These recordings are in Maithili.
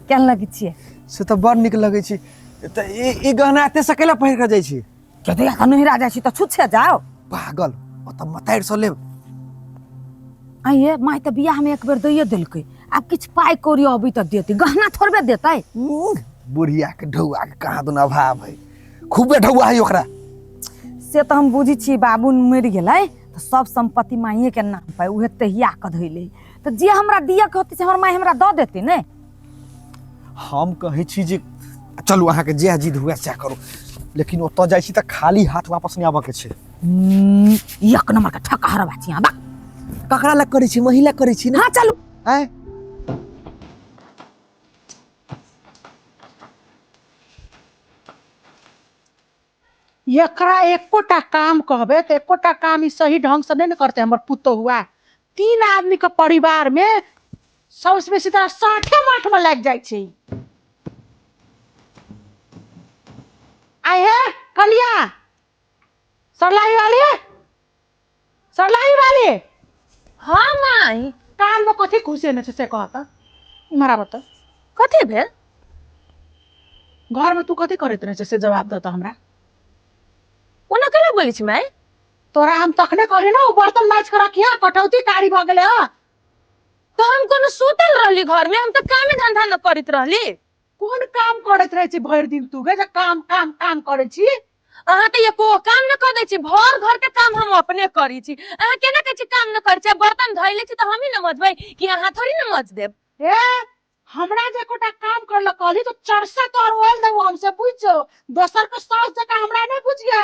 केहन लगै छियै? से तऽ बड़ नीक लगै छै। तऽ ई गहना एते सकेला पहिर कऽ जाइ छी? जब एखन नहिरा जाइ छी तऽ छुच्छे जाओ। पागल, ओतऽ मतारि सँ लेब। आइये माय तऽ बियाह में एक बेर दैये देलकै, आब किछु पाइ कौड़ी अबै तऽ देतै, गहना थोड़बे देतै। बुढ़िया के ढौआ के कहाँ दुना अभाव है, खूबे ढौआ है ओकरा। से तऽ हम बुझै छी, बाबू मरि गेलै तऽ सब सम्पत्ति माइये के नाम पर, उहे तहिया कऽ धैले, तऽ जे हमरा दिअ के होतै से हमर माय हमरा दऽ देतै ने। हम कहै छी जे चलू, अहाँके जे जिद हुए सएह करू, लेकिन ओतऽ जाइ छी तऽ खाली हाथ वापस नहि आबऽ के छै। एक नंबर के ठकहरवा छी अहाँ, बा। ककरा लग करै छी? महिला करै छी ने। हाँ चलू। आँय, एकरा एकोटा काम कहबै तऽ एकोटा काम ई सही ढंगसँ नहि ने करतै हमर पुतोहुआ। 3 आदमीके परिवारमे सबसँ बेसी तोरा साठे माठमे लागि जाइ छै। आइ हे कलिया, सरलाही वाली, सरलाही वाली। हाँ माई। कानमे कथी घुसेने छै से कह तऽ, इम्हर आबऽ तऽ। कथी भेल? घरमे तू कथी करैत रहै छै से जवाब दऽ तऽ हमरा। ओना केना बोलै छी माई? तोरा हम तखने कहली ने, ओ बर्तन माजि कऽ रखिया, कटौती कारी भऽ गेलै हँ। तऽ हम कोनो सुतल रहली घरमे? हम तऽ कामे धंधा न करैत रहली। कोन काम करैत रहै छी भरि दिन तू गे, जे काम काम काम करै छी? अहाँ तऽ एको काम न कऽ दै छी, भर घर के काम हम अपने करै छी। अहाँ केना कहै छी काम न करै छी? बर्तन धोइ लै छी तऽ हमही न मजबै कि अहाँ थोड़ी न मज देब? ए, हमरा जे एकोटा काम कर ल कहली तो चरसा तोहर ओल देबो हमसे, बुझ जो। दोसर के सास जकाँ हमरा नहि बुझिया।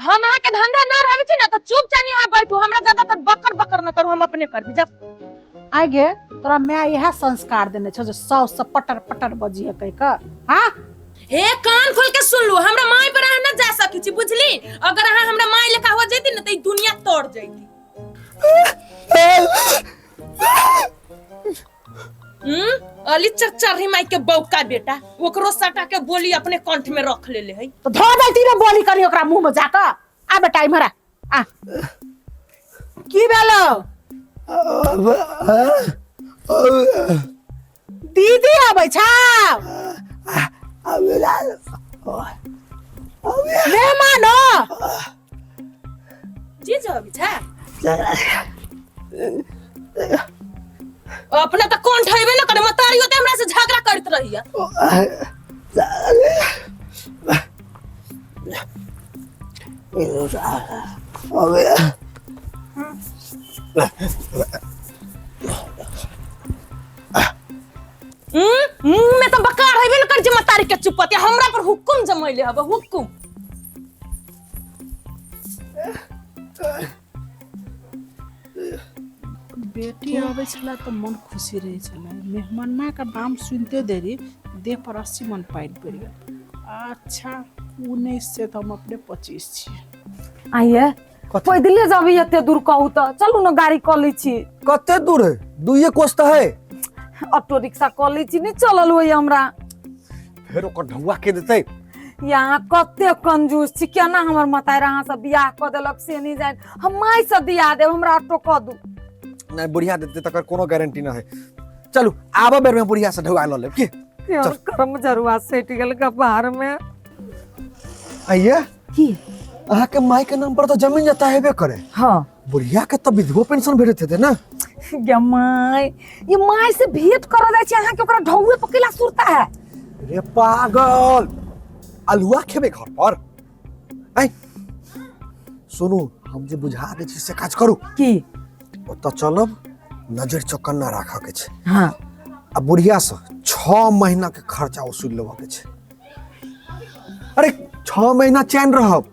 हम अहाँ के धंधा न रहबै छी ना तऽ चुपचाप यहाँ बैठू, हमरा ज्यादातर बकर बकर न करू, हम अपने करबी जब। आइ गे, तोरा माय इएह संस्कार देने छौ जे साउस से पटर पटर बजिए कहि कऽ? हाँ हे, कान खोल के सुन लू, हमरा माय पर अहाँ न जा सकै छी, बुझली? अगर अहाँ हमरा माय लेखा हो जैती न तऽ ई दुनिया तोड़ जैती। अली चरचरी माई के बौका बेटा, ओकरो सटा के बोली अपने कंठ में रख लेले है। तो धो देती ने बोली करी ओकरा मुंह में जाकर। आ बेटा, इम्हर आ। आ की भेलो? दीदी आबै छौ? मेहमान हो? जी जो अभी छा अपने तो कौन ठेबे न करे, मतारी होते हमरा से झगड़ा करत रहिया। मुंह में तो बकार हेबे न कर जे मतारी के चुपते हमरा पर हुकुम जमैले हब हुकुम। बेटी आबै छलै तऽ मन खुशी रहै छलै, मेहमन्नाके नाम सुनिते देरी देह पर 80 मन पानि पड़ि गेल। अच्छा, 19 से तऽ हम अपने 25 छी। आइए पैदले जब एते दूर कहू तऽ चलू ने गाड़ी कऽ लै छी। कते दूर है? दुइये कोस तऽ है। ऑटो रिक्शा कऽ लै छी, नहि चलल होइए हमरा। फेर ओकर ढौआ के देतै? यहाँ कते कंजूस छी, केना हमर मतारि अहाँ सब बियाह कऽ देलक से नहि जानि। हम माय से दिया देब, हमरा ऑटो कऽ दू। नहि, बुढ़िया देतै तकर कोनो गारंटी नहि है। चलू, आबऽ बेर में बुढ़िया से ढौआ लऽ लेब की। केहन कर्म जरुआ सटि गेल कपार में। आइये की? अहाँ के माय के नाम पर तो जमीन जता हेबे करे। हाँ। बुढ़िया के तो विधवो पेंशन भेटैत हेतै ने? गे माय, ये माय से भेंट करऽ जाइ छी अहाँ के, ओकरा ढौए पकेला सुरता है। रे पागल, अलुआ खेबे घर पर? ऐ सुनू, हम जे बुझा दै छी से काज करू। की? ओतऽ चलब, नजर चौकन्ना राखऽ के छै। हाँ। आ बुढ़िया से 6 महीना के खर्चा वसूल लेबऽ के छै। अरे 6 महीना चैन रहब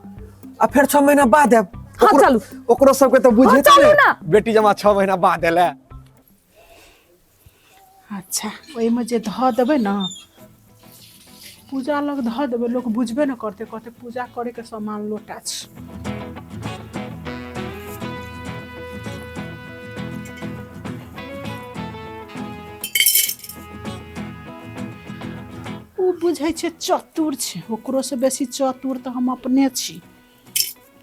आ फेर 6 महीना बाद आयब। हाँ, चलू। ओकरो सबके तऽ बुझे हाँ, चलू ना। बेटी जमा 6 महीना बाद एलै। अच्छा, ओहिमे जे धऽ देबै ने, पूजा लग धऽ देबै, लोक बुझबे ने करतै, कहतै पूजा करैके सामान लोटा छै। ओ बुझै छै चतुर छै, ओकरोसँ बेसी चतुर तऽ हम अपने छी।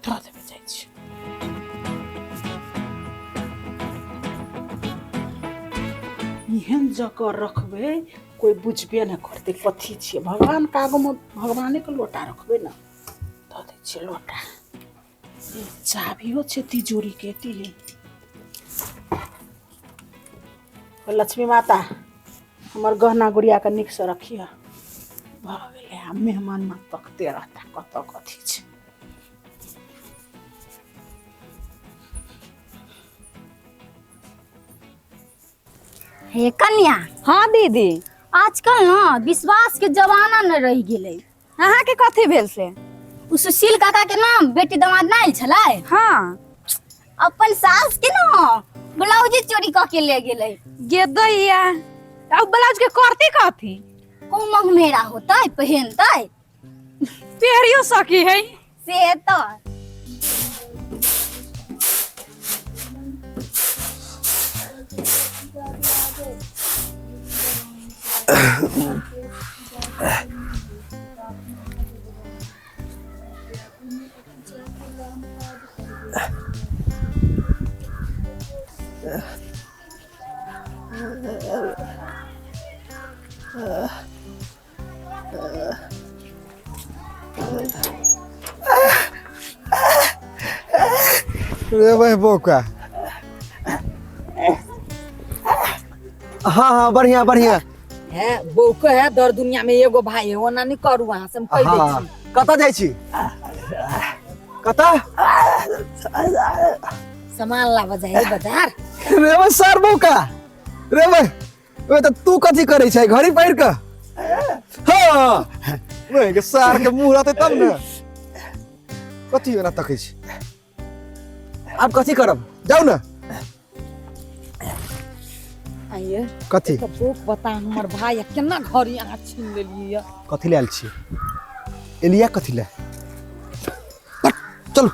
धऽ देबै, जाइ छी। एहन जगह रखबै, कोई बुझबे नहि करतै कथी छियै। भगवानके आगूमे भगवानेके लोटा रखबै ने, दऽ दै छियै लोटा। चाभियो छै तिजोरीके एती। लक्ष्मी माता हमर गहना गुड़ियाके नीकसँ रखिह। भऽ गेलै, आब मेहमानमा तकते रहता कतऽ कथी छै। हे कन्या। हाँ दीदी। आजकल ना विश्वास के जमाना न रहि गेलै। अहाँ के कथी भेल से? उ सुशील काका के नाम बेटी दमाद ना आयल छलै। हाँ। अपन सास के ना ब्लाउज चोरी क के ले गेलै। गे दैया, आ ब्लाउज के करती कथी? को मंगमेरा होतै पहनतै पेहरियो सकी है से तो। रे भाई बौका। हाँ हाँ बढ़िया बढ़िया। है बौको है दर दुनिया में एगो भाई है, ओना नहीं करू अहाँ से हम कहि दै हाँ छी। कतऽ जाइ छी? कतऽ सामान लाबऽ जाइ है बाजार। रे भाई सर बौका, रे भाई ओए तऽ तू कथी करै छै घड़ी पहिर कऽ? हाँ ओए के सार के मुँह रहतै तब ने। कथी ओना तकै छी? आब कथी करब? जाउ ने। आइए कथी तऽ बौक बता हमर भाई आ केना घड़ी अहाँ छीन लेलियै? कथी ले आयल छी? एलिया कथी ले? चलू।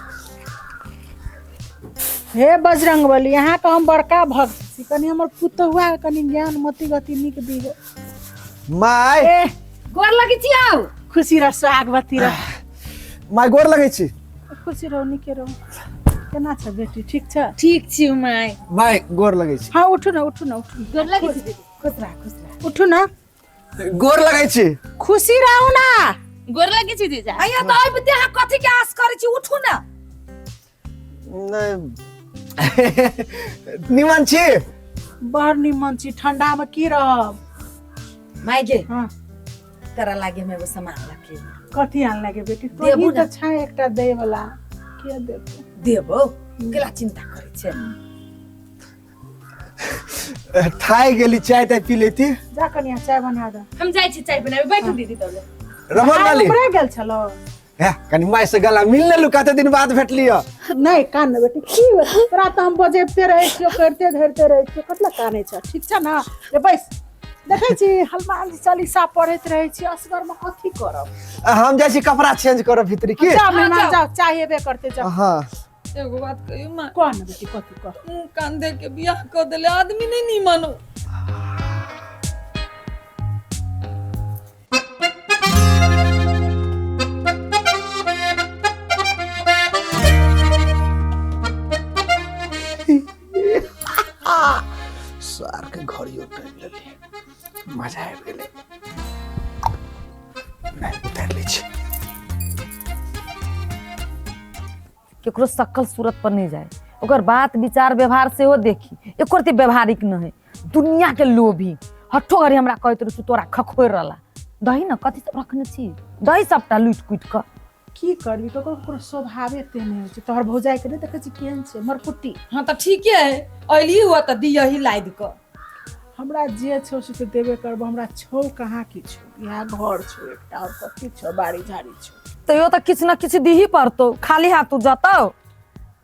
हे बजरंगबली, अहाँके हम बड़का भक्त छी, कनि हमर पुतहुआ के कनि ज्ञान मति गति नीक दियौ। माय ए गोर लगै छी। आउ खुशी रह, सुहागवती रह। माय गोर लगै छी। खुशी रहू, नीके रहू। केना छ बेटी, ठीक छ? ठीक छी my. My गोर लगै छी। हाँ उठू ना, उठू ना, उठू। गोर लगै छी दीदी। खुश रह, खुश रह। उठू ना। गोर लगै छी। खुशी रहू ना। गोर लगै छी जीजा। आइयो तऽ अबिते अहाँ कथी के आस करै छी? उठू ना। नहि निमन छी? बड़ निमन छी, ठंडा में की रहब। माय गे। हाँ। तोरा लागे हम एगो सामान लके। कथी आन लागे बेटी? देबू तोही ना। तऽ छै एकटा दै वाला, के देबू? देबो, केला चिंता करै छै? थाकि गेली, चाय ताय पी लेती। जा कनिया चाय बना दे। हम जाइ छी चाय बनाबे, बैठू दीदी तबले। रमण वाली उपरे गेल छलो। हे कनि माय से गला मिल लेलु, कते दिन बाद भेटली ह। नहीं कान न बेटी, की तोरा तऽ हम बजेबते रहै छियौ, करिते धरिते रहै छियौ, कतला कानै छ? ठीक छ ना? रे बैस। देखै छी हनुमान जी चालीसा पढ़ैत रहै छी, असगर में कथी करब? हम जाइ छी कपड़ा चेंज करब भीतरी की। जा मेहमान जाओ, चाय हेबे करते जाओ। हाँ एगो बात कहियो माँ? कह न बेटी, कथी कह? मुँह कान दे के बियाह कऽ देले, आदमी नहीं नीमन। सार के घड़ियो टाइम लेली, मजा आबि गेलै। नहि उतारि लै छी। केकरो शकल सूरत पर नहीं जाए, ओकर बात विचार व्यवहार सेहो देखी, एको रत्ती व्यवहारिक न है। दुनिया के लोभी हठो घड़ी हमरा कहैत रहै तोरा खखोरि रहला। दही न कथी सब रखने छी, दही सबटा लूटि कुटि कऽ। की करबी, ककरो ककरो स्वभावे तेहने होइ छै। तोहर भौजाई के नहि देखै छी केहन छै मरकुट्टी? हाँ तऽ ठीके है, अयली हुआ तऽ दियही लादि कऽ। हमरा जे छौ से तऽ देबे करबो, हमरा छौ कहाँ किछु, इएह घर छौ एकटा, और कथी छौ, बाड़ी झाड़ी छौ। तैयो तऽ किछु न किछु दीही पड़तौ, खाली हाथ तू जतौ।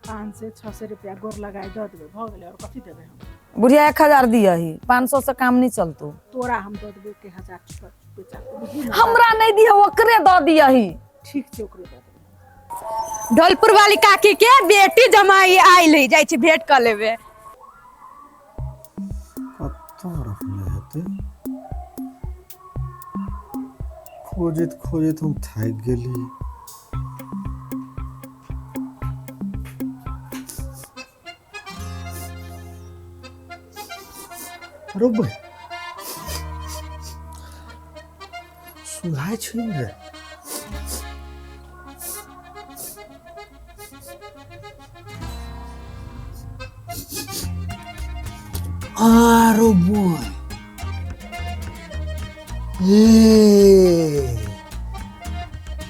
500 600 रुपया गोर लगाए दऽ देबै, भऽ गेलै, और कथी देबै हम? बुढ़िया 1000 दियही, 500 से काम नहीं चलतौ। तोरा हम दऽ देबै 1000 बेचा के, बुझली ने? हमरा नहीं दिह, ओकरे दऽ दियही। ठीक छै, ओकरे दऽ देबै। ढोलपुर वाली काकी के बेटी जमाई आयल है, जाइ छी भेंट कऽ लेबे। कतऽ रखने हेतै? खोजैत खोजैत हम थाकि गेली। अरे भाई सुझाइ छै ने। आरो बोल ए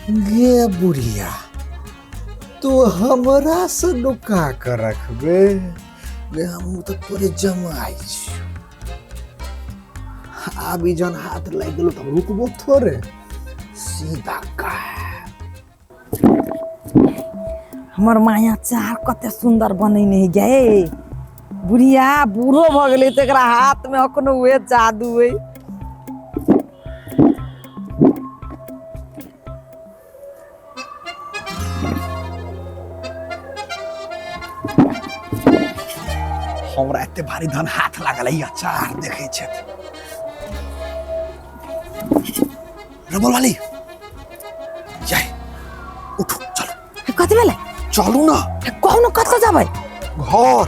गे बुढ़िया, तू हमरा से नुका के रखबे गे? हम तऽ तोरे जमाइ छियौ। आब ई जहन हाथ लागि गेलो तऽ रुकबो थोड़े, सीधा गायब। हमर माया चार कते सुंदर बनेने है गे। बुढ़िया बूढ़ो भऽ गेलै तऽ एकरा हाथ में अखनो उहे जादू है। हमरा एते भारी धन हाथ लागल है, अचार देखै छथि। रबल वाली जाय, उठू, चलू। कथी भेलै? चलू ना। कहू ने, कतऽ जेबै? घर।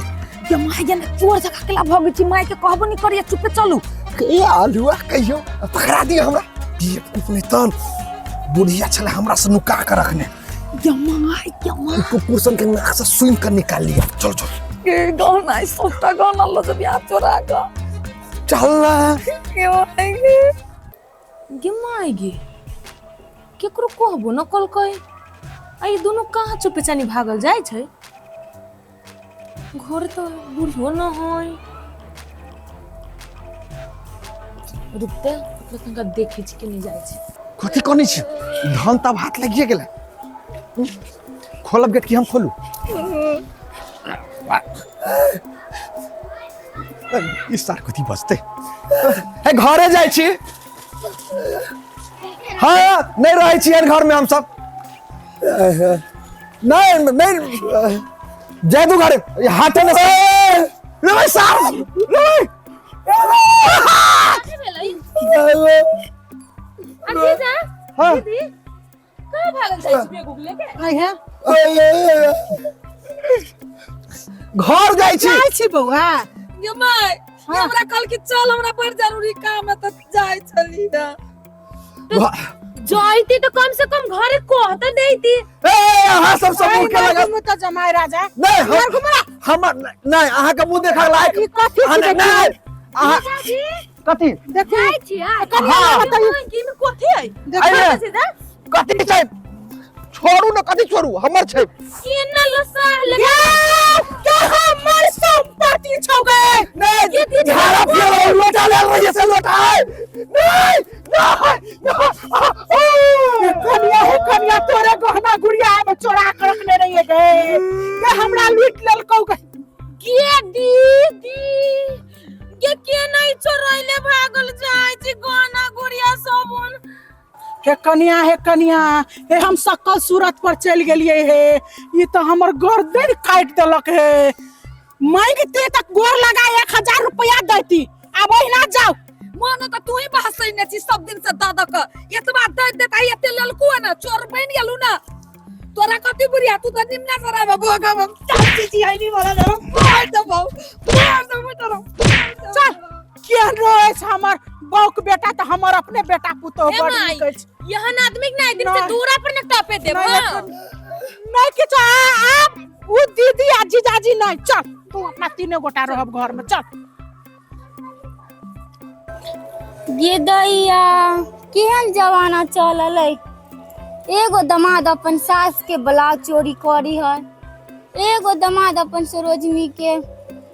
ये माय गे, ने चोर जकाँ अकेला भऽ गेल छी। माय के कहबो नहि करिए, चुपे चलू। ए आलुआ, कहियो पकड़ा दिया हमरा बेवकूफ। नहीं तन बुढ़िया छलै हमरा से नुका के रखने। ये माय, ये माय। कुकुर सन के नाक से सुन के निकाल लिया। चलो चलो। गे गहना, ई सबटा गहना लऽ जेबै आ चोरा कऽ। चल ना। गे माय गे। गे माय गे, केकरो कहबो न कलकै, आ ई दुनू कहाँ चुपे चानी भागल जाइ छै? घर तऽ बुढ़ियो न है। रुकते, ओकरा तनका देखै छी केने जाइ छै। कथी कनै छी? धन तब हाथ लागिए गेलै। खोलब गेट की हम खोलू? ई सार कथी बजतै? हे, घरे जाइ छी। हाँ, नहीं रहै छी घर में हम सब। नहीं नहीं, जाय दू घरे। ई हाथे में रे भाई साहब, रे भाई। कथी भेलै? आ जीजा? हाँ। दीदी, कहाँ भागल जाइ छी बेगुक लेके? आइ हे। घर जाइ छी। जाइ छी बौआ। गे माय, हाँ। हमरा कहल कि चल, हमरा बड़ जरूरी काम है, तऽ जाइ छली। जाइती तऽ कम से कम घरे कह तऽ दैती। ए, अहाँ सब सब मुँह के लगल। घुमू तऽ जमाय राजा। नहीं, हम हमर नहीं, अहाँ के मुंह देखा लायक। ई कथी अहाँ छी? नहीं, नहीं, अहाँ कथी? देखू। जाइ छी आ। हाँ। बताइए। की में कथी है? देखू। अरे, सीधा कथी छै? छोड़ू ने, कथी छोड़ू? हमर छै। केना लसाह ले के हमर संपत्ति छौ गे? नहीं, झाड़ा फिर लोटा लेल रहिए से लोटा है। नहीं नहीं नहीं। कनिया, हे कनिया, तोरे गहना गुड़िया में चोरा के रखने रहिए गे, के हमरा लूट लेलकौ गे। गे दीदी गे, के नहीं चोरैले भागल जाइ छी गहना गुड़िया सब? हे कनिया, हे कनिया, हे हम सकल सूरत पर चलि गेलिए हे। ई तऽ हमर गर्दन काटि देलक हे। मांगते तक गोर लगा 1000 रुपया दैती। आब ओहिना जाउ। मानो तऽ तू ही बहसैने छी सब दिन से दऽ दऽ कऽ। एतबा दैत दैत आइ एते लेलकू है ने, चोर बनि गेलू ने। तोरा कथी बुढ़िया, तू तऽ निम्ना सराय में भोग हम चाची छी है नी वाला जरा मार देबौ, मार देबौ तोरा। चल, केहन रहै छै हमर बौक बेटा तऽ हमर अपने बेटा पुतोह हे बड़ माई। नीक अछि। यहन आदमी के ना दिन से नहीं। दूरा पर न टपे देब। नहीं। हाँ। नहीं किछु, आब उ दीदी आ जीजाजी नहीं। चल, तू अपना तीने गोटा रहब घर में, चल। गे दैया, केहन जमाना चलल है। एगो दमाद अपन सास के ब्लाउज चोरी करी है, एगो दमाद अपन सरोजनी के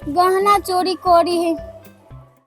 गहना चोरी करी है।